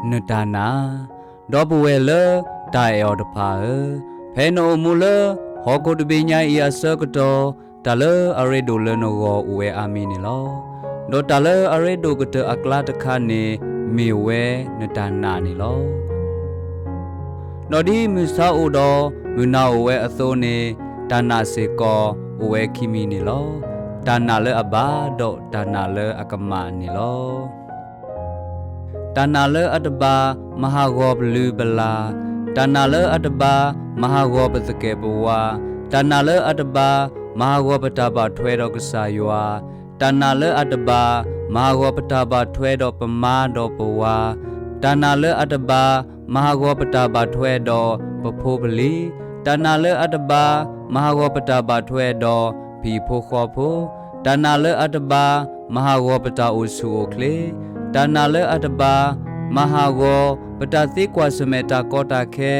နတၢ်နာ်. ဒီပုၢ်ဝဲၢ်လၢတၢ်အဲၣ်အီၤတဖၣ်ဧၢ, ဖဲနအိၣ်မူလၢဟီၣ်ခိၣ်တဘ့ၣ်ညါအံၤအဆၢကတီၢ်, တၢ်လၢအရ့ဒိၣ်လၢနဂီၢ်အိၣ်ဝဲအါမံၤန့ၣ်လီၤ. ဒီးတၢ်လၢအရ့ဒိၣ်ကတၢၢ်အကျါတခါန့ၣ် မ့ၢ်ဝဲနတၢ်နာ်န့ၣ်လီၤ. ဒီးဒ်မုၢ်ဆါအိၣ်ဒီး မုၢ်နၤအိၣ်ဝဲအသိးန့ၣ်, တၢ်နာ်စ့ၢ်ကီးအိၣ်ဝဲခံမံၤန့ၣ်လီၤ. တၢ်နာ်လၢအဘၣ်ဒီးတၢ်နာ်လၢအကမၣ်န့ၣ်လီၤ. တၢ်နာ်လၢအတဘၣ်မၤဟးဂီၤပလုၢ်ပလၢ်, တၢ်နာ်လၢအတဘၣ်မၤဟးဂီၤပသကဲးပဝါ, တၢ်နာ်လၢအတဘၣ်မၤဟးဂီၤပတၢ်ဘၣ်ထွဲဒီးကစၢ်ယွၤ, တၢ်နာ်လၢအတဘၣ်မၤဟးဂီၤပတၢ်ဘၣ်ထွဲဒီးပမါဒီးပဝၤ, တၢ်နာ်လၢအတဘၣ်မၤဟးဂီၤပတၢ်ဘၣ်ထွဲဒီးပဖိပလံၤ, တၢ်နာ်လၢအတဘၣ်မၤဟးဂီၤပတၢ်ဘၣ်ထွဲဒီးပဟံၣ်ဖိဃီဖိ, တၢ်နာ်လၢအတဘၣ်မၤဟးဂီၤပတၢ်အိၣ်ဆူၣ်အိၣ်ချ့, တၢ်နာ်လၢအတဘၣ်မၤဟးဂီၤပတၢ်သ့ကွၢ်ဆၢၣ်မဲာ်တၢ်ကီတၢ်ခဲ,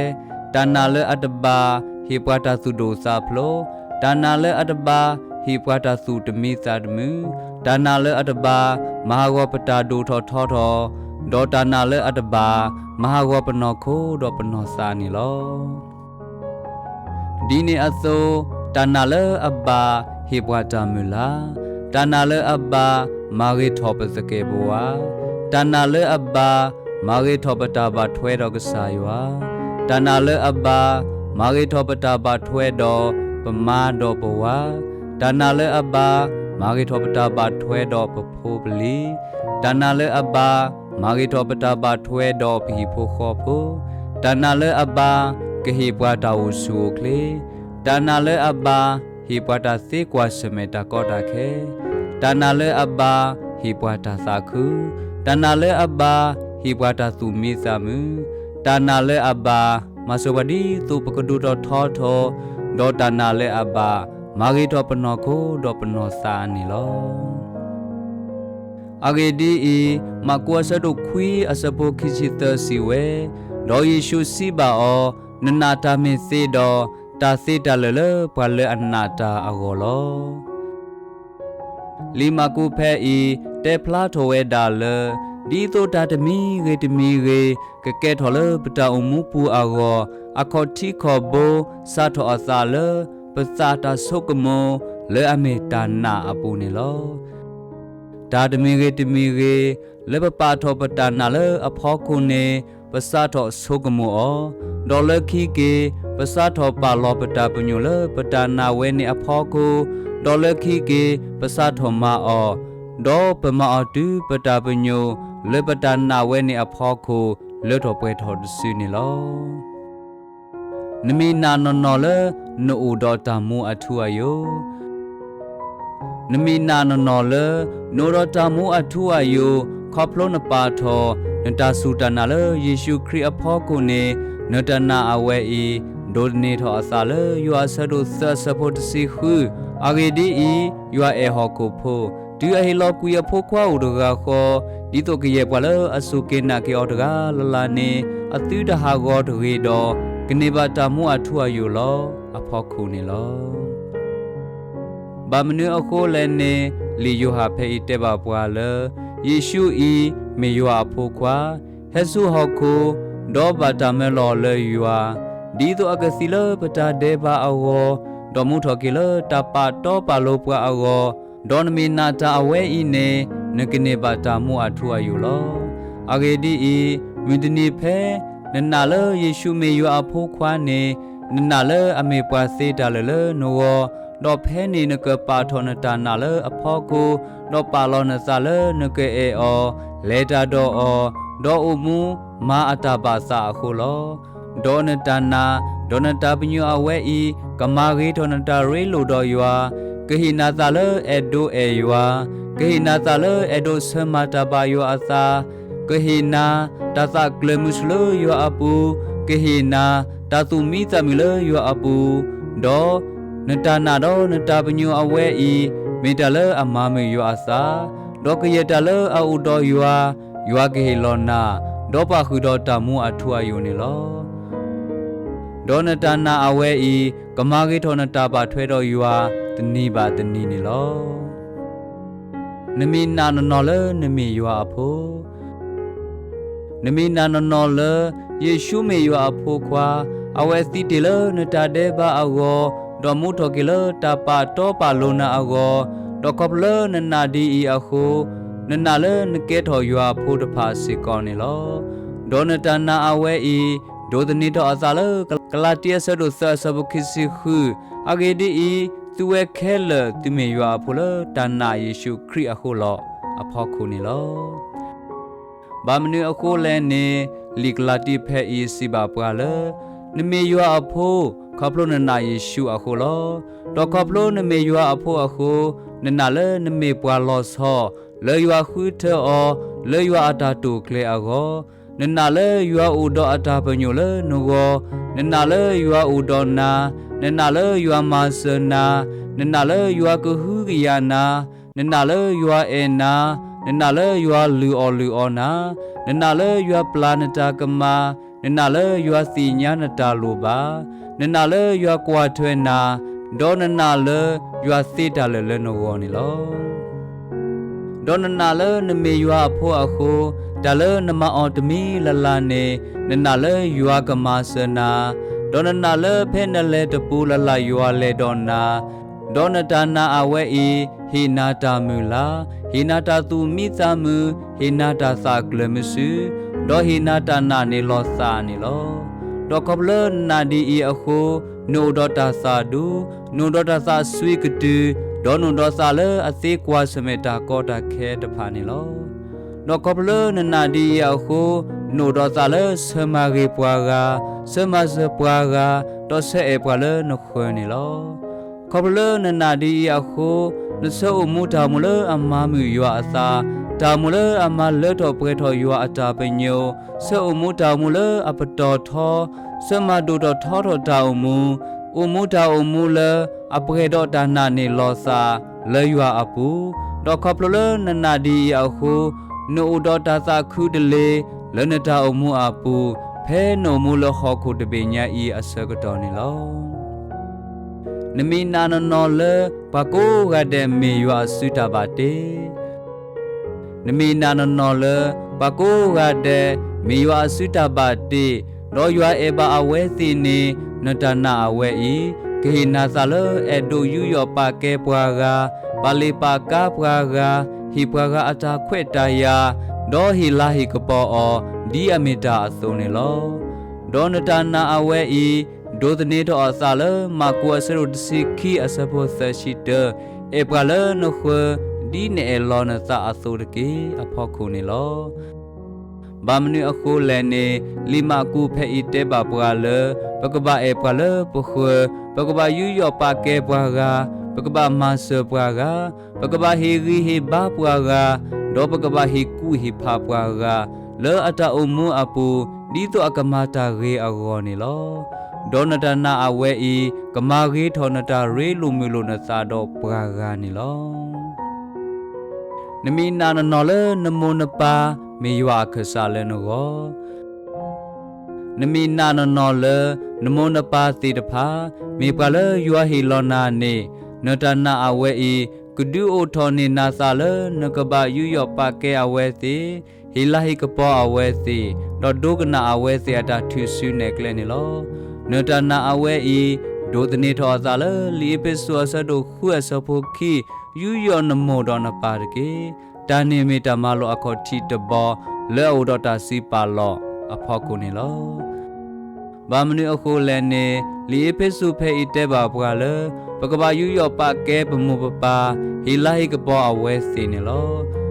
တၢ်နာ်လၢအတဘၣ်ဟ့ၣ်ပှၤတၢ်သူၣ်ဒိၣ်သးဖျိး, တၢ်နာ်လၢအတဘၣ်ဟ့ၣ်ပှၤတၢ်သူၣ်တမံသးတမုာ်, တၢ်နာ်လၢအတဘၣ်မၤဟးဂီၤပတၢ်ဒိၣ်ထီၣ်ထီထီၣ်, ဒီးတၢ်နာ်လၢအတဘၣ်မၤဟးဂီၤပနီၢ်ခိဒီးပနီၢ်သးန့ၣ်လီၤ. ဒ်န့ၣ်အသိး, တၢ်နာ်လၢအဘၣ်ဟ့ၣ်ပှၤတၢ်မုၢ်လၢ်, တၢ်နာ်လၢအဘၣ်မၤဂ့ၤထီၣ်ပသကဲးပဝါ, တၢ်နာ်လၢအဘၣ်မၤဂ့ၤထီၣ်ပတၢ်ဘၣ်ထွဲဒီးကစၢ်ယွၤ, တၢ်နာ်လၢအဘၣ်မၤဂ့ၤထီၣ်ပတၢ်ဘၣ်ထွဲဒီးပမါဒီးပဝၤ, တၢ်နာ်လၢအဘၣ်မၤဂ့ၤထီၣ်ပတၢ်ဘၣ်ထွဲဒီးပဖိပလံၤ, တၢ်နာ်လၢအဘၣ်မၤဂ့ၤထီၣ်ပတၢ်ဘၣ်ထွဲဒီးပဟံၣ်ဖိဃီဖိ, တၢ်နာ်လၢအဘၣ်ကဟ့ၣ်ပှၤတၢ်အိၣ်ဆူၣ်အိၣ်ချ့, တၢ်နာ်လၢအဘၣ်ဟ့ၣ်ပှၤတၢ်သ့ကွၢ်ဆၢၣ်မဲာ်တၢ်ကီတၢ်ခဲ, တၢ်နာ်လၢအဘၣ်ဟ့ၣ်ပှၤတၢ်သးခု, တၢ်နာ်လၢအဘၣ်ဟ့ၣ်ပှၤတၢ်သူၣ်မံသးမုာ်, တၢ်နာ်လၢအဘၣ်မၤစၢၤပှၤဒ်သိးပကဒိၣ်ထီၣ်ထီထီၣ်, ဒီးတၢ်နာ်လၢအဘၣ်မၤဂ့ၤထီၣ်ပနီၢ်ခိဒီးပနီၢ်သးန့ၣ်လီၤ. အဂ့ၢ်ဒ်အံၤ, မၢ်ကူးအဆၢဒိၣ်ခွံအဆၢဖိခံဆံသၢစံးဝဲ, ဒီးယ့ၣ်ၡူးစံးဘၣ်အီၤ, နနာ်တၢ်မ့ၢ်သ့ဒီး, တၢ်သ့တၢ်လၢာ်လၢပှၤလၢအနာ်တၢ်အဂီၢ်လီၤ. လံာ်မၢ်ကူးဖဲအံၤ တဲဖျါထီၣ်ဝဲဒၣ်လၢ ဒ်သိးတၢ်တမံၤဂ့ၤတမံၤဂ့ၤ ကကဲထီၣ်လၢပတၢ်အိၣ်မူပူၤအဂီၢ်, အခီၣ်ထံးခီၣ်ဘိ စးထီၣ်အသးလၢ ပသးတၢ်ဆိကမိၣ် လၢအမ့ၢ်တၢ်နာ်အပူၤန့ၣ်လီၤ. တၢ်တမံၤဂ့ၤတမံၤဂ့ၤ လၢပပာ်ထီၣ်ပတၢ်နာ်လၢအဖီခိၣ်န့ၣ် ပစးထီၣ်ဆိကမိၣ်အီၤ, ဒီးလၢခံက့ၤ ပစးထီၣ်ပာ်လီၤပတၢ်ပညိၣ်လၢပတၢ်နာ်ဝဲန့ၣ်အဖီခိၣ်, ဒီးလၢခံက့ၤ ပစးထီၣ်မၤအီၤ, ဒီးပမၤအီၤတုၤပတၢ်ပညိၣ် လၢပတၢ်နာ်ဝဲန့ၣ်အဖီခိၣ် လၢထီၣ်ပှဲၤထီၣ်တစုန့ၣ်လီၤ. နမ့ၢ်နာ်နီၢ်နီၢ်လၢ နအိၣ်ဒီးတၢ်မူအထူအယိာ် နမ့ၢ်နာ်နီၢ်နီၢ်လၢ နအိၣ်ဒီးတၢ်မူအထူအယိာ် ခီဖျိနပာ်ထီၣ် နတၢ်စူၢ်တၢ်နာ်လၢယ့ၣ်ၡူးခရံာ်အဖီခိၣ်န့ၣ် နတၢ်နာ်အဝဲအံၤ ဒိးသန့ၤထီၣ်အသးလၢယိၤဟၣ်အဆၢဒိၣ်သၢအဆၢဖိတဆံဃု, အဂ့ၢ်ဒ်အံၤ, ယွၤအဲၣ်ဟီၣ်ခိၣ်ဖိ, တုၤအဟ့ၣ်လီၤကွံာ်အဖိခွါအိၣ်တဂၤဃီ, ဒ်သိးကယဲၢ်ပှၤလၢအစူၢ်က့ၤနာ်က့ၤအီၤတဂၤလၢ်လၢ်န့ၣ် အသုတဟးဂီၤတဂ့ၤဒီး ကန့ၢ်ဘၣ်တၢ်မူအထူအယိာ်လီၤ. အဖီခိၣ်န့ၣ်လီၤ. ဘၣ်မနုၤအဃိလဲၣ်န့ၣ် လံာ်ယိၤဟၣ်ဖဲအံၤတဲဘၣ်ပှၤလၢ ယ့ၣ်ၡူးအံၤ မ့ၢ်ယွၤအဖိခွါ, ဟဲဆူဟီၣ်ခိၣ်, ဒီးဘၣ်တၢ်မၢလီၤလၢယွၤ, ဒ်သိးအကသံလၢပတၢ်ဒဲးဘးအဂီၢ်, ဒီးမူထီၣ်က့ၤလၢတၢ်ပာ်တီပာ်လိၤပှၤအဂီၢ်, ဒီးနမ့ၢ်နာ်တၢ်အဝဲအံၤန့ၣ် နကန့ၢ်ဘၣ်တၢ်မူအထူအယိာ်လီၤ. အဂ့ၢ်ဒ်အံၤ, မုၢ်တနံၤဖဲ နနာ်လၢယ့ၣ်ၡူးမ့ၢ်ယွၤအဖိခွါန့ၣ် နနာ်လၢအမ့ၢ်ပှၤသ့တၢ်လၢာ်လၢနဂီၢ်, ဒီးဖဲန့ၣ်နကပာ်ထီၣ်နတၢ်နာ်လၢအဖီခိၣ်, ဒီးပာ်လီၤနသးလၢနကအဲၣ်အီၤ, လဲၤတၢ်ဒီးအီၤ, ဒီးအိၣ်မူမၤအတၢ်ဘၣ်သးအဃိလီၤ. ဒီးနတၢ်နာ်, ဒီးနတၢ်ပညိၣ်အဝဲအံၤ ကမၤဂ့ၤထီၣ်နတၢ်ရ့လိာ်ဒီးယွၤ, ကဟ့ၣ်နၤသးလၢအဲၣ်ဒိးအဲၣ်ယွၤ, ကဟ့ၣ်နၤသးလၢအဲၣ်ဒိးဆၢမၤတၢ်ဘၣ်ယွၤအသး, ကဟ့ၣ်နၤတၢ်သးကျၢၤမုာ်ဆူၣ်လၢယွၤအပူၤ, ကဟ့ၣ်နၤတၢ်သူၣ်မံသးမုာ်လၢယွၤအပူၤ, ဒီးနတၢ်နာ်ဒီးနတၢ်ပညိၣ်အဝဲအံၤ မ့ၢ်တၢ်လၢအမၤမုာ်ယွၤအသး, ဒီးကယဲၢ်တၢ်လၢအအိၣ်ဒီးယွၤ, ယွၤကဟ့ၣ်လီၤနၤ, ဒီးပာ်ဃုာ်ဒီးတၢ်မူအထူအယိာ်န့ၣ်လီၤ. ဒီးနတၢ်နာ်အဝဲအံၤ ကမၤဂ့ၤထီၣ်နတၢ်ဘၣ်ထွဲဒီးယွၤ တနံၤဘၣ်တနံၤန့ၣ်လီၤ. နမ့ၢ်နာ်နီၢ်နီၢ်လၢနမ့ၢ်ယွၤအဖိ, နမ့ၢ်နာ်နီၢ်နီၢ်လၢ ယ့ၣ်ၡူးမ့ၢ်ယွၤအဖိခွါ, အဝဲသံတ့ၢ်လၢနတၢ်ဒဲးဘးအဂီၢ်, ဒီးမူထီၣ်က့ၤလၢတၢ်ပာ်တီပာ်လိၤနၤအဂီၢ်, ဒီးခီဖျိလၢနနာ်ဒ်အံၤအဃိ, နနာ်လၢနကဲထီၣ်ယွၤအဖိတဖၣ်စ့ၢ်ကီးန့ၣ်လီၤ. ဒီးနတၢ်နာ်အဝဲအံၤ ဒိးသန့ၤထီၣ်အသးလၢ ကလၤတံအဆၢဒိၣ်သၢအဆၢဖိခံဆံဃု, အဂ့ၢ်ဒ်အံၤ, သုဝဲခဲလၢာ်သုမ့ၢ်ယွၤအဖိလၢတၢ်နာ်ယ့ၣ်ၡူးခရံာ်အဃိလီၤ. အဖီခိၣ်န့ၣ်လီၤ. ဘၣ်မနုၤအဃိလဲၣ်န့ၣ်, လံာ်ကလၤတံဖဲအံၤစံးဘၣ်ပှၤလၢ နမ့ၢ်ယွၤအဖိ ခီဖျိနနာ်ယ့ၣ်ၡူးအဃိလီၤ. ဒီးခီဖျိနမ့ၢ်ယွၤအဖိအဃိ, နနာ်လၢနမ့ၢ်ပှၤလီၤဆီ လၢယွၤဃုထၢအီၤ လၢယွၤအတၢ်တိာ်ကျဲၤအဂီၢ်, နနာ်လၢယွၤအိၣ်ဒီးအတၢ်ပညိၣ်လၢနဂီၢ်, နနာ်လၢယွၤအိၣ်ဒီးနၤ, နနာ်လၢယွၤမၤစၢၤနၤ, နနာ်လၢယွၤကဟုကယာ်နၤ, နနာ်လၢယွၤအဲၣ်နၤ, နနာ်လၢယွၤလုၢ်အီၣ်လုၢ်အီနၤ, နနာ်လၢယွၤပျၢ်နတၢ်ကမၣ်, နနာ်လၢယွၤသ့ၣ်ညါနတၢ်လိၣ်ဘၣ်, နနာ်လၢယွၤကွၢ်ထွဲနၤ, ဒီးနနာ်လၢယွၤသ့တၢ်လၢာ်လၢနဂီၢ်န့ၣ်လီၤ. ဒီးနနာ်လၢနမ့ၢ်ယွၤအဖိအဃိ, တၢ်လၢနမၤအီၤတမံၤလၢ်လၢ်န့ၣ်, နနာ်လၢယွၤကမၤစၢၤနၤ, ဒီးနနာ်လၢဖဲနလဲၤတပူၤလၢ်လၢ်ယွၤလဲၤဒီးနၤ, ဒီးနတၢ်နာ်အဝဲအံၤ ဟ့ၣ်နၤတၢ်မုၢ်လၢ်, ဟ့ၣ်နၤတၢ်သူၣ်မံသးမုာ်, ဟ့ၣ်နၤတၢ်သးကျၢၤမုဆူ, ဒီးဟ့ၣ်နၤတၢ်နာ်န့ၣ်လီၤသးန့ၣ်လီၤ. ဒီးခီဖျိလၢနနာ်ဒ်အံၤအဃိ, နအိၣ်ဒီးတၢ်သးဒူ, နအိၣ်ဒီးတၢ်သးစွံကတုာ်, ဒီးနအိၣ်ဒီးသးလၢအသ့ကွၢ်ဆၢၣ်မဲာ်တၢ်ကီတၢ်ခဲတဖၣ်န့ၣ်လီၤ. ဒီးခီဖျိလၢနနာ်ဒ်အံၤအဃိ, နအိၣ်ဒီးသးလၢဆၢမၤဂ့ၤပှၤဂၤ, ဆၢမၤစၢၤပှၤဂၤ, ဒီးဆၢအဲၣ်ပှၤလၢနဃၢၤန့ၣ်လီၤ. ခီဖျိလၢနနာ်ဒ်အံၤအဃိ, နဆၢအိၣ်မူတၢ်အိၣ်မူလၢအမၤမုာ်ယွၤအသး, တၢ်အိၣ်မူလၢအမၤလၢထီၣ်ပှဲၤထီၣ်ယွၤအတၢ်ပညိၣ်, ဆၢအိၣ်မူတၢ်အိၣ်မူလၢအပတီၢ်ထီ, ဆၢမၤဒိၣ်ထီၣ်ထီထီၣ်တၢ်အိၣ်မူ, အိၣ်မူတၢ်အိၣ်မူလၢအပှဲၤဒီးတၢ်နာ်န့ၣ်လီၤသးလၢယွၤအပူၤ, ဒီးခီဖျိလၢနနာ်ဒ်အံၤအဃိ, နအိၣ်ဒီးတၢ်သးခုတလ့ၤ လၢနတၢ်အိၣ်မူအပူၤ, ဖဲနအိၣ်မူလၢဟီၣ်ခိၣ်တဘ့ၣ်ညါအံၤအဆၢကတီၢ်န့ၣ်လီၤ. နမ့ၢ်နာ်နီၢ်နီၢ်လၢ ပှၤကိးဂၤဒဲးမ့ၢ်ယွၤအစုတၢ်ဘၣ်တ့ နမ့ၢ်နာ်နီၢ်နီၢ်လၢ ပှၤကိးဂၤဒဲး မ့ၢ်ယွၤအစုတၢ်ဘၣ်တ့, ဒီးယွၤအဲၣ်ဘၣ်အဝဲသ့ၣ်န့ၣ်, နတၢ်နာ်အဝဲအံၤ ကဟ့ၣ်နၤသးလၢအဲၣ်ဒိးယူးယီၣ်ပာ်ကဲပှၤဂၤ, ပာ်လ့ၣ်ပာ်ကါပှၤဂၤ, ဟ့ၣ်ပှၤဂၤအတၢ်ခွဲးတၢ်ယာ်, ဒီးဟ့ၣ်လၤဟ့ၣ်ကပီၤအီၤ ဒ်အမ့ၢ်တၢ်အသိးန့ၣ်လီၤ. ဒီးနတၢ်နာ်အဝဲအံၤ ဒိးသန့ၤထီၣ်အသးလၢ မၢ်ကူးအဆၢဒိၣ်တဆံခံအဆၢဖိသၢဆံတၢ, အဲၣ်ပှၤလၢနဃၢၤ ဒ်နအဲၣ်လီၤနသးအသိးတက့ၢ်. အဖီခိၣ်န့ၣ်လီၤ. ဘၣ်မနုၤအဃိလဲၣ်န့ၣ်, လံာ်မၢ်ကူးဖဲအံၤတဲဘၣ်ပှၤလၢ ပကဘၣ်အဲၣ်ပှၤလၢပဃၢၤ, ပကဘၣ်ယူးယီၣ်ပာ်ကဲပှၤဂၤ, ပကဘၣ်မၤစၢၤပှၤဂၤ, ပကဘၣ်ဟ့ၣ်ဂံၢ်ဟ့ၣ်ဘါပှၤဂၤ, ဒီးပကဘၣ်ဟ့ၣ်ကူၣ်ဟ့ၣ်ဖးပှၤဂၤ, လၢအတၢ်အိၣ်မူအပူၤ ဒ်သိးအကမၤတၢ်ဂ့ၤအဂီၢ်န့ၣ်လီၤ. ဒီးနတၢ်နာ်အဝဲအံၤ ကမၤဂ့ၤထီၣ်နတၢ်ရ့လိာ်မုာ်လိာ်နသးဒီးပှၤဂၤန့ၣ်လီၤ. နမ့ၢ်နာ်နီၢ်နီၢ်လၢနမိၢ်နပၢ် မ့ၢ်ယွၤအခၢၣ်စးလၢနဂီၢ်, နမ့ၢ်နာ်နီၢ်နီၢ်လၢ နမိၢ်နပၢ်သ့ၣ်တဖၣ် မ့ၢ်ပှၤလၢယွၤဟ့ၣ်လီၤနၤန့ၣ်, နတၢ်နာ်အဝဲအံၤ ကဒုးအိၣ်ထီၣ်န့ၢ်နၤသးလၢ နကဘၣ်ယူးယီၣ်ပာ်ကဲအဝဲသ့ၣ်, ဟ့ၣ်လၤဟ့ၣ်ကပီၤအဝဲသ့ၣ်, ဒီးဒိကနၣ်အဝဲသ့ၣ်အတၢ်ထုးစုနဲၣ်ကျဲန့ၣ်လီၤ. နတၢ်နာ်အဝဲအံၤ ဒိးသန့ၤထီၣ်အသးလၢ လံာ်အ့းဖ့းစူးအဆၢဒိၣ်ဃုအဆၢဖိခံ, ယူးယီၣ်နမိၢ်ဒီးနပၢ်တက့ၢ်. တၢ်န့ၣ်မ့ၢ်တၢ်မၤလိာ်အခီၣ်ထံးတဘီ လၢအအိၣ်ဒီးတၢ်စံးပာ်လီၤအဖီခိၣ်န့ၣ်လီၤ. ဘၣ်မနုၤအဃိလဲၣ်န့ၣ်, လံာ်အ့းဖ့းစူးဖဲအံၤတဲဘၣ်ပှၤလၢ ပကဘၣ်ယူးယီၣ်ပာ်ကဲပမိၢ်ပပၢ်, ဟ့ၣ်လၤဟ့ၣ်ကပီၤအဝဲသ့ၣ်န့ၣ်လီၤ.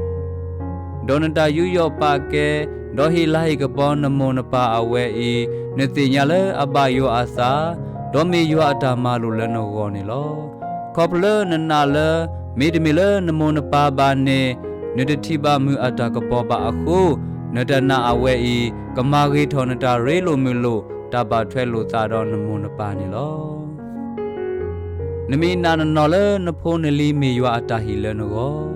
ဒီးနတၢ်ယူးယီၣ်ပာ်ကဲ, ဒီးဟ့ၣ်လၤဟ့ၣ်ကပီၤနမိၢ်နပၢ်အဝဲအံၤ, နသ့ၣ်ညါလၢအဘၣ်ယွၤအသး, ဒီးမ့ၢ်ယွၤအတၢ်မၤလိာ်လၢနဂီၢ်န့ၣ်လီၤ. ခီဖျိလၢနနာ်လၢ မ့တမ့ၢ်လၢနမိၢ်နပၢ်ဘၣ်န့ၣ်, နတထံၣ်ဘၣ်မုၢ်အတၢ်ကပီၤဘၣ်အဃိ, နတၢ်နာ်အဝဲအံၤ ကမၤဂ့ၤထီၣ်နတၢ်ရ့လိာ်မုာ်လိာ် တၢ်ဘၣ်ထွဲလိာ်သးဒီးနမိၢ်နပၢ်န့ၣ်လီၤ. နမ့ၢ်နာ်နီၢ်နီၢ်လၢ နဖိနလံၤမ့ၢ်ယွၤအတၢ်ဟ့ၣ်လၢနဂီၢ်,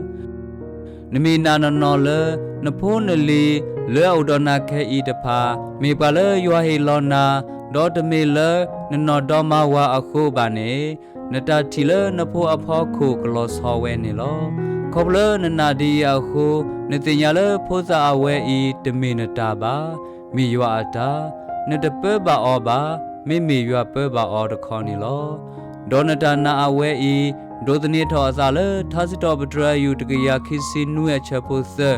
နမ့ၢ်နာ်နီၢ်နီၢ်လၢ နဖိနလံၤ လၢအအိၣ်ဒီးနၤခဲအံၤတဖၣ် မ့ၢ်ပှၤလၢယွၤဟ့ၣ်လီၤနၤ, ဒီးတမ့ၢ်လၢနနီၢ်ဒီမါဝၤအဃိဘၣ်န့ၣ်, နတၢ်ထံၣ်လၢနဖိအဖီခိၣ်ကလီၤဆီဝဲန့ၣ်လီၤ. ခီဖျိလၢနနာ်ဒ်အံၤအဃိ, နသ့ၣ်ညါလၢဖိသၣ်အဝဲအံၤ တမ့ၢ်နတၢ်ဘၣ်, မ့ၢ်ယွၤအတၢ်, နတပၢဘၣ်အီၤဘၣ်, မ့မ့ၢ်ယွၤပၢဘၣ်အီၤတခီန့ၣ်လီၤ. ဒီးနတၢ်နာ်အဝဲအံၤ ဒိးသန့ၤထီၣ်အသးလၢ ထါစံးထီၣ်ပတြၢၤ ယူၢ်တကယၤခံဆံနွံ အဆၢဖိသၢ,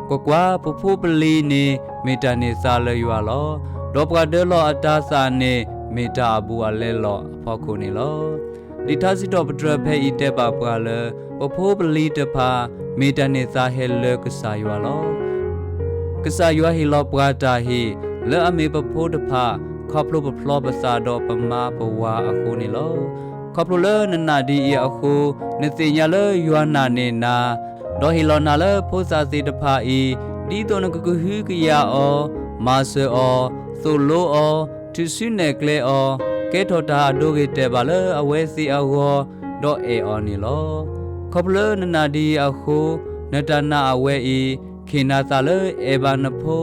ကွၢ်ကွၢ်, ပဖိပလံၤန့ၣ် မ့ၢ်တၢ်န့ၢ်သါလၢယွၤလီၤ. ဒီးပှၤဒၢလီၤအတၤသၣ်န့ၣ် မ့ၢ်တၢ်အဘူးအလဲလီၤအဖီခိၣ်န့ၣ်လီၤ. လံာ်ထါစံးထီၣ်ပတြၢၤဖဲအံၤတဲဘၣ်ပှၤလၢ ပဖိပလံၤတဖၣ် မ့ၢ်တၢ်န့ၢ်သါဟဲလၢကစၢ်ယွၤလီၤ. ကစၢ်ယွၤဟ့ၣ်လီၤပှၤတၢ်ဟ့ၣ် လၢအမ့ၢ်ပဖိတဖၣ် ခီဖျိပဖျီပသးဒီးပမါပဝၤအဃိန့ၣ်လီၤ. ခီဖျိလၢနနာ်ဒ်အံၤအဃိ, နသ့ၣ်ညါလၢယွၤနာ်န့ၢ်နၤ, ဒီးဟ့ၣ်လီၤနၤလၢဖိသၣ်သ့ၣ်တဖၣ်အံၤ, ဒ်သိးနကကဟုကယာ်အီၤ, မၤစၢၤအီၤ, သိၣ်လိအီၤ, ထုးစုနဲၣ်ကျဲအီၤ, ကဲထီၣ်တၢ်အဒိဂ့ၤတဲာ်ဘၣ်လၢအဝဲသ့ၣ်အဂီၢ်, ဒီးအဲၣ်အီၤန့ၣ်လီၤ. ခီဖျိလၢနနာ်ဒ်အံၤအဃိ, နတၢ်နာ်အဝဲအံၤ ခ့ၣ်နၤသးလၢအဲၣ်ဘၣ်နဖိ,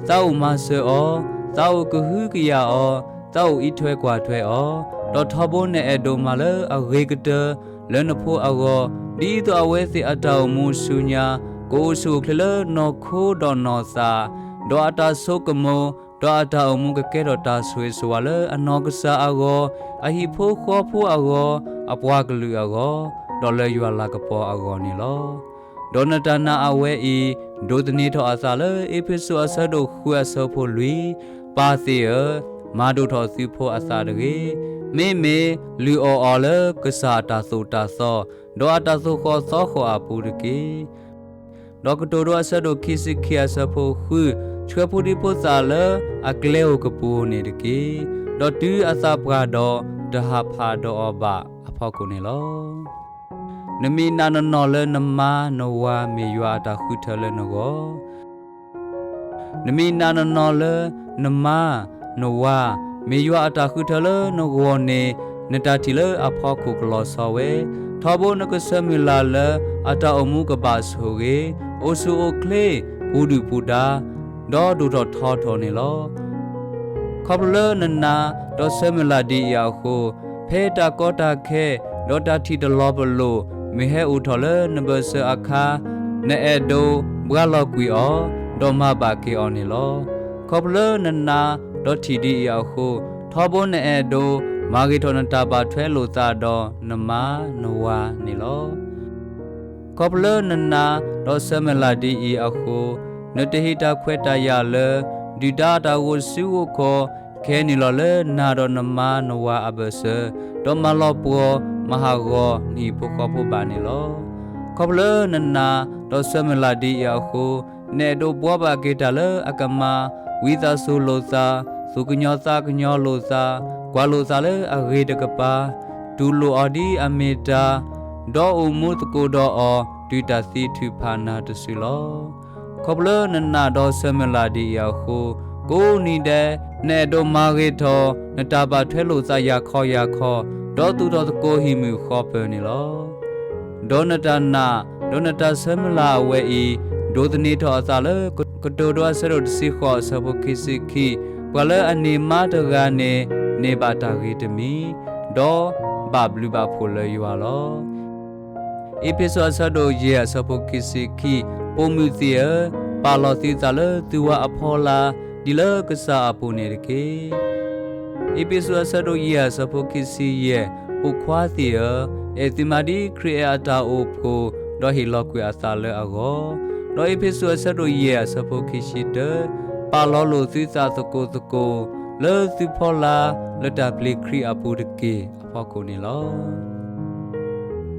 သးအိၣ်မၤစၢၤအီၤ, သးအိၣ်ကဟုကယာ်အီၤ, သးအိၣ်အံးထွဲကွၢ်ထွဲအီၤ, ဒီးထီဘိနအဲၣ်ဒိးမၤလၢအဂ့ၤကတၢၢ်လၢနဖိအဂီၢ်, ဒ်သိးအဝဲသ့ၣ်အတၢ်အိၣ်မူဆူညါ ကအိၣ်ဆူၣ်အိၣ်ချ့လၢနီၢ်ခိဒီးနီၢ်သး, ဒီးအတၢ်ဆိကမိၣ်, ဒီးအတၢ်အိၣ်မူကကဲထီၣ်တၢ်ဆိၣ်ဂ့ၤဆိၣ်ဝါလၢအနီၢ်ကစၢ်အဂီၢ်, အဟံၣ်ဖိဃီဖိအဂီၢ်, အပှၤကလုာ်အဂီၢ်, ဒီးလၢယွၤလၤကပီၤအဂီၢ်န့ၣ်လီၤ. ဒီးနတၢ်နာ်အဝဲအံၤ ဒိးသန့ၤထီၣ်အသးလၢ အ့းဖ့းစူးအဆၢဒိၣ်ဃုအဆၢဖိလွံၢ်, ပၢ်သ့ၣ်ဧၢ, မၤဒိၣ်ထီၣ်သုဖိအသးတဂ့ၤ. မ့မ့ၢ်လုၢ်အီၣ်အီၤလၢကစၢ်အတၢ်သိၣ်တၢ်သီ, ဒီးအတၢ်သိၣ်ဃီၣ်သီဃီၣ်အပူၤတက့ၢ်. ဒီးကတိၤဒိအဆၢဒိၣ်ခံဆံခံအဆၢဖိဃု, ဆှၢဖိဒံဖိသၣ်လၢအကျဲဧိၤကပူၤဧိၤန့ၣ်တက့ၢ်. ဒီးတုၤအသးပှၢ်ဒီး တဟးဖးဒီးအီၤဘၣ်အဖီခိၣ်န့ၣ်လီၤ. နမ့ၢ်နာ်နီၢ်နီၢ်လၢနမါနဝၤမ့ၢ်ယွၤအတၢ်ဃုထၢလၢနဂီၢ် နမ့ၢ်နာ်နီၢ်နီၢ်လၢ နမါ နဝၤ မ့ၢ်ယွၤအတၢ်ဃုထၢလၢနဂီၢ်န့ၣ်, နတၢ်ထံၣ်လၢအဖီခိၣ်ကလီၤဆီဝဲ, ထီဘိနကဆၢမုၢ်လၢ်လၢ အတၢ်အိၣ်မူကဘၣ်ဆိၣ်ဂ့ၤ, အိၣ်ဆူၣ်အိၣ်ချ့, ပူၤဒုၣ်ပူၤဒါ, ဒီးဒိၣ်ထီၣ်ထီထီၣ်န့ၣ်လီၤ. ခီဖျိလၢနနာ်ဒီးဆၢမုၢ်လၢ်ဒ်အံၤအဃိ, ဖဲတၢ်ကီတၢ်ခဲ ဒီးတၢ်ထံၣ်တလီၤပလိာ် မ့ၢ်ဟဲအိၣ်ထီၣ်လၢနဘၢၣ်စၢၤအခါ, နအဲၣ်ဒိးဘှါလီၤကွံာ်အီၤ, ဒီးမၤဘၣ်က့ၤအီၤန့ၣ်လီၤ. ခီဖျိလၢနနာ်ဒီးထံၣ်ဒ်အံၤအဃိ, ထီဘိနအဲၣ်ဒိး မၤဂ့ၤထီၣ်နတၢ်ဘၣ်ထွဲလိာ်သးဒီးနမါနဝၤန့ၣ်လီၤ. ခီဖျိလၢနနာ်ဒီးဆၢမုၢ်လၢ်ဒ်အံၤအဃိ, နတဟ့ၣ်တၢ်ခွဲးတၢ်ယာ်လၢ ဒုၣ်ဒါအတၢ်ဂိၢ်ဆူၣ်ဂိၢ်ခီၣ် ကဲနုာ်လီၤလၢနၤဒီးနမါနဝၤအဘၢၣ်စၢၤ, ဒီးမၤလီၤပှီၢ်မၤဟးဂီၤနဟံၣ်ဖိဃီဖိဘၣ်န့ၣ်လီၤ. ခီဖျိလၢနနာ်ဒီးဆၢမုၢ်လၢ်ဒ်အံၤအဃိ, နအဲၣ်ဒိးဘှီဘၣ်က့ၤတၢ်လၢအကမၣ်, ဝံသးစူၤလိာ်သး, သူၣ်ကညီၤသးကညီၤလိာ်သး, ကွၢ်လိာ်သးလၢအဂ့ၤတကပၤ, တူၢ်လိာ်အီၤဒ်အမ့ၢ်တၢ်, ဒီးအိၣ်မူသကိးဒီးအီၤ တုၤတၢ်သံထုးဖးနၤတစုလီၤ. ခီဖျိလၢနနာ်ဒီးဆၢမုၢ်လၢ်ဒ်အံၤအဃိ, ကိးနံၤဒဲး နအဲၣ်ဒိးမၤဂ့ၤထီၣ် နတၢ်ဘၣ်ထွဲလိာ်သးယၤခီယၤခီ, ဒီးသူၣ်ထီၣ်သကိးဟံၣ်မုာ်ဃီပၢၤန့ၣ်လီၤ. ဒီးနတၢ်နာ်, ဒီးနတၢ်ဆၢမုၢ်လၢ်အဝဲအံၤ, ဒိးသန့ၤထီၣ်အသးလၢ ကတိၤဒိအဆၢဒိၣ်တဆံဃိးအဆၢဖိခံဆံခံ, ပှၤလၢအန့ၢ်မါတဂၤန့ၣ် န့ၢ်ဘၣ်တၢ်ဂ့ၤတမံၤ, ဒီးဘၣ်ဘျုးဘၣ်ဖှိၣ်လၢယွၤလီၤ. အ့းဖ့းစူးအဆၢဒိၣ်ယဲၢ်အဆၢဖိခံဆံခံ, ပိာ်မုၣ်သ့ၣ်ဧၢ, ပာ်လီၤသုသးလၢသုဝၤအဖီလာ်, ဒ်လၢကစၢ်အပူၤန့ၣ်တက့ၢ်. အ့းဖ့းစူးအဆၢဒိၣ်ယဲၢ်အဆၢဖိခံဆံယဲၢ်, ပိာ်ခွါသ့ၣ်ဧၢ, အဲၣ်သုမါဒ်ခရံာ်အဲၣ်အတၢ်အိၣ်ဖှိၣ်, ဒီးဟ့ၣ်လီၤကွံာ်အသးလၢအဂီၢ်, ဒီးအ့းဖ့းစူးအဆၢဒိၣ်ယဲၢ်အဆၢဖိခံဆံတၢ, ပာ်လီၤလိာ်သုသးသကိးသကိး, လၢသုဖီလာ်လၢတၢ်ပျံၤခရံာ်အပူၤတက့ၢ်အဖီခိၣ်န့ၣ်လီၤ.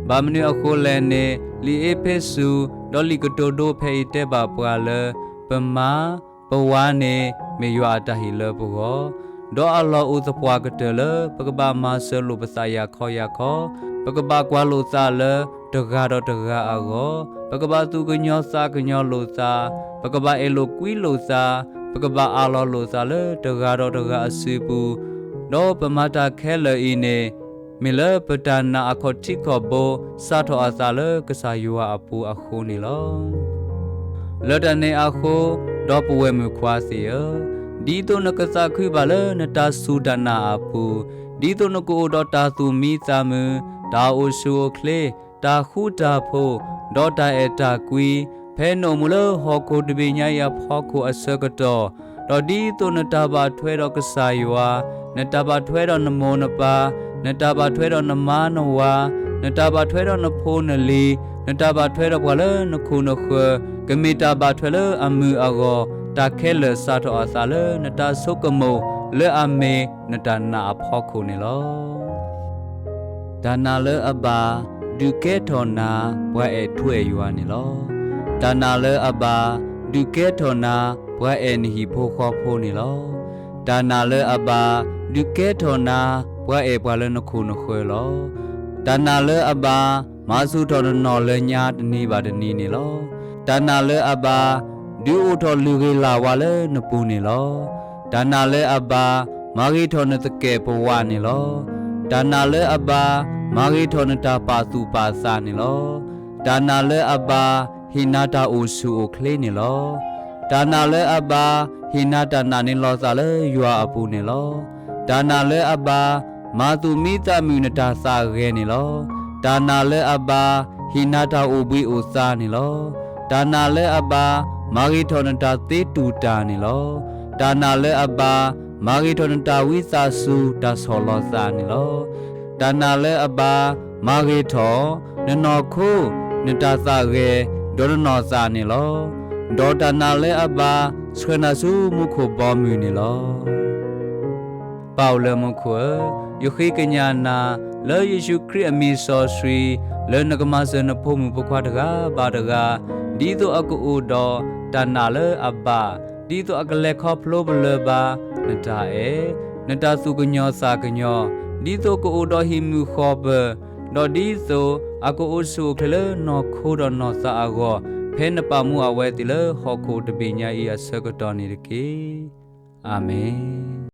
ဘၣ်မနုၤအဃိလဲၣ်န့ၣ်, လံာ်အ့းဖ့းစူး ဒီးလံာ်ကတိၤဒိဖဲအံၤတဲဘၣ်ပှၤလၢ ပမါ ပဝၤန့ၣ် မ့ၢ်ယွၤအတၢ်ဟ့ၣ်လၢပဂီၢ်, ဒီးအလီၢ်အိၣ်သပှၢ်ကတၢၢ်လၢ ပကဘၣ်မၤစၢၤလိာ်ပသးယၤခီယၤခီ, ပကဘၣ်ကွၢ်လိာ်သးလၢတဂၤဒီးတဂၤအဂီၢ်, ပကဘၣ်သူၣ်ကညီၤသးကညီၤလိာ်သး, ပကဘၣ်အဲၣ်လိာ်ကွံလိာ်သး, ပကဘၣ်အးလီၤလိာ်သးလၢတဂၤဒီးတဂၤအစုပူၤ, ဒီးပမၤတၢ်ခဲလၢာ်အံၤန့ၣ် မ့ၢ်လၢပတၢ်နာ်အခီၣ်ထံးခီၣ်ဘိ စးထီၣ်အသးလၢကစၢ်ယွၤအပူၤအဃိန့ၣ်လီၤ. လၢတၢ်န့ၣ်အဃိ, ဒီပုၢ်ဝဲၢ်မုၣ်ခွါသ့ၣ်ဧၢ, ဒ်သိးနကသးခုဘၣ်လၢနတၢ်စူၢ်တၢ်နာ်အပူၤ, ဒ်သိးနကအိၣ်ဒီးတၢ်သူၣ်မံသးမုာ်, တၢ်အိၣ်ဆူၣ်အိၣ်ချ့, တၢ်ဃူတၢ်ဖိး, ဒီးတၢ်အဲၣ်တၢ်ကွံ, ဖဲနအိၣ်မူလၢဟီၣ်ခိၣ်တဘ့ၣ်ညါအံၤအဖီခိၣ်အဆၢကတီၢ်, ဒီးဒ်သိးနတၢ်ဘၣ်ထွဲဒီးကစၢ်ယွၤ, နတၢ်ဘၣ်ထွဲဒီးနမိၢ်နပၢ်, နတၢ်ဘၣ်ထွဲဒီးနမါနဝၤ, နတၢ်ဘၣ်ထွဲဒီးနဖိနလံၤ, နတၢ်ဘၣ်ထွဲဒီးပှၤလၢနခိၣ်နဃၢၤ, ကမ့ၢ်တၢ်ဘၣ်ထွဲလၢအမုာ်အဂီၢ်, တၢ်ခဲလၢာ်စးထီၣ်အသးလၢနတၢ်ဆိကမိၣ်လၢအမ့ၢ်နတၢ်နာ်အဖီခိၣ်န့ၣ်လီၤ. တၢ်နာ်လၢအဘၣ် ဒုးကဲထီၣ်နၤ ပှၤအဲၣ်ထူအဲၣ်ယွၤန့ၣ်လီၤ. တၢ်နာ်လၢအဘၣ် ဒုးကဲထီၣ်နၤ ပှၤအဲၣ်နဟံၣ်ဖိဃီဖိန့ၣ်လီၤ. တၢ်နာ်လၢအဘၣ် ဒုးကဲထီၣ်နၤ ပှၤအဲၣ်ပှၤလၢနခိၣ်နဃၢၤလီၤ. တၢ်နာ်လၢအဘၣ် မၤဆူၣ်ထီၣ်နနီၢ်လၢညါတနံၤဘၣ်တနံၤန့ၣ်လီၤ. တၢ်နာ်လၢအဘၣ် ဒုးအိၣ်ထီၣ်လုၢ်ဂ့ၤလၢ်ဝါလၢနပူၤန့ၣ်လီၤ. တၢ်နာ်လၢအဘၣ် မၤဂ့ၤထီၣ်နသကဲာ်ပဝးန့ၣ်လီၤ. တၢ်နာ်လၢအဘၣ် မၤဂ့ၤထီၣ်နတၢ်ပာ်သူၣ်ပာ်သးန့ၣ်လီၤ. တၢ်နာ်လၢအဘၣ် ဟ့ၣ်နၤတၢ်အိၣ်ဆူၣ်အိၣ်ချ့န့ၣ်လီၤ. တၢ်နာ်လၢအဘၣ် ဟ့ၣ်နၤတၢ်နာ်န့ၢ်လီၤသးလၢယွၤအပူၤန့ၣ်လီၤ. တၢ်နာ်လၢအဘၣ် မၤသူၣ်မံသးမုာ်နတၢ်သးဂဲၤန့ၣ်လီၤ. တၢ်နာ်လၢအဘၣ် ဟ့ၣ်နၤတၢ်အိၣ်ဘှံးအိၣ်သါန့ၣ်လီၤ. တၢ်နာ်လၢအဘၣ် မၤဂ့ၤထီၣ်နတၢ်သ့တူၢ်တၢ်န့ၣ်လီၤ. တၢ်နာ်လၢအဘၣ် မၤဂ့ၤထီၣ်နတၢ်ဝံသးစူၤတၢ်ဆီၣ်လီၤသးန့ၣ်လီၤ. တၢ်နာ်လၢအဘၣ် မၤဂ့ၤထီၣ် နနီၢ်ခိ နတၢ်သးဂဲၤ ဒီးနနီၢ်သးန့ၣ်လီၤ. ဒီးတၢ်နာ်လၢအဘၣ် ဆှၢနၤဆူမူခိၣ်ဘီမုၢ်န့ၣ်လီၤ. ပၢ်အိၣ်လၢမူခိၣ်ဧၢ, ယဃ့ကညးနၤ လၢယ့ၣ်ၡူးခရံာ်အမံၤစီဆှံ လၢနကမၤစၢၤနဖိမုၣ်ဖိခွါတဂၤဘၣ်တဂၤ, ဒ်သိးအကအိၣ်ဒီးတၢ်နာ်လၢအဘၣ်, ဒ်သိးအကလဲၤခီဖျိပလၢၢ်ဘၣ် နတၢ်အဲၣ်, နတၢ်သူၣ်ကညီၤသးကညီၤ, ဒ်သိးကအိၣ်ဒီးဟံၣ်မုာ်ဃီၤပၢၤ, ဒီးဒ်သိးအကအိၣ်ဆူၣ်အိၣ်ချ့လၢနီၢ်ခိဒီးနီၢ်သးအဂီၢ်, ဖဲနပာ်မူအဝဲသ့ၣ်လၢဟီၣ်ခိၣ်တဘ့ၣ်ညါအံၤအဆၢကတီၢ်န့ၣ်တက့ၢ်. အၤမ့ၣ်.